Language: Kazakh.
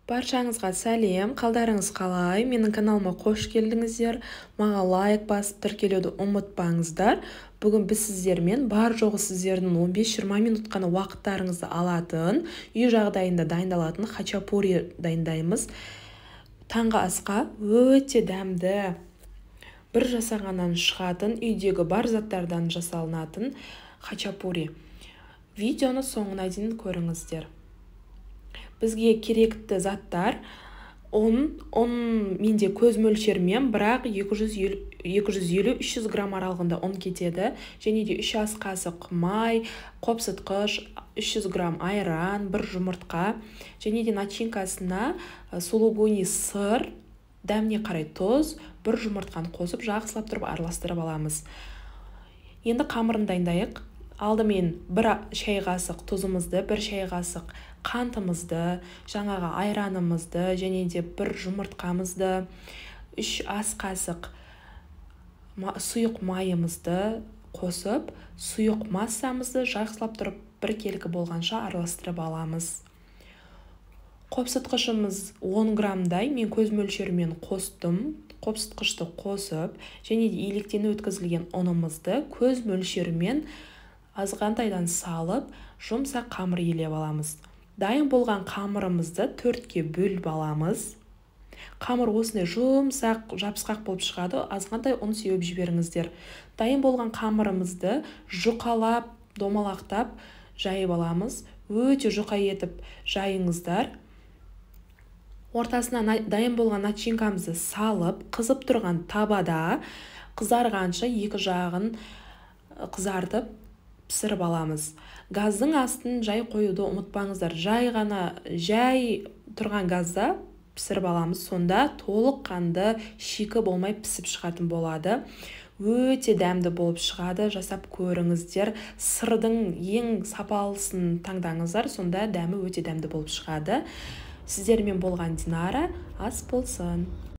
Баршаңызға сәлем, қалдарыңыз қалай? Менің каналыма қош келдіңіздер. Маған лайк басып тіркелуді ұмытпаңыздар. Бүгін біз сіздермен бар жоғы сіздердің 15-20 минут қана уақыттарыңызды алатын, үй жағдайында дайындалатын хачапури дайындаймыз. Таңғы асқа өте дәмді, бір жасағаннан шығатын, үйдегі бар заттардан жасалынатын хачапури. Видеоны соңына дейін көріңіздер. Бізге керекті заттар: ұн. Ұн менде көз мөлшерімен, бірақ 250-300 грамм аралығында ұн кетеді. Және де 3 ас қасық май, қопсытқыш, 300 грамм айран, бір жұмыртқа, және де начинкасына сулугуни сыр, дәміне қарай тұз, бір жұмыртқаны қосып, жақсылап тұрып араластырып аламыз. Енді қамырын дайындайық. Алдымен бір шай қасық тұзымызды, бір шай қасық қантымызды, жаңағы айранымызды және де бір жұмыртқамызды, 3 ас қасық сұйық майымызды қосып, сұйық массамызды жақсылап тұрып біркелкі болғанша араластырып аламыз. Қопсытқышымыз 10 граммдай, мен көз мөлшерімен қостым. Қопсытқышты қосып, және де електен өткізілген ұнымызды көз мөлшерімен азғантайдан салып, жұмсақ қамыр илеп аламыз. Дайын болған қамырымызды 4-ке бөліп аламыз. Қамыр осындай жұмсақ, жабысқақ болып шығады. Азғантай ұн сеуіп жіберіңіздер. Дайын болған қамырымызды жұқалап, домалақтап жайып аламыз. Өте жұқа етіп жайыңыздар. Ортасына дайын болған начинкамызды салып, қызып тұрған табада қызарғанша екі жағын қызартып пісіріп аламыз. Газдың астын жай қоюды ұмытпаңыздар. Жай ғана, жай тұрған газда пісіріп аламыз. Сонда толыққанды шикі болмай пісіп шығатын болады. Өте дәмді болып шығады. Жасап көріңіздер. Сырдың ең сапалысын таңдаңыздар, сонда дәмі өте дәмді болып шығады. Сіздермен болған Динара. Ас болсын.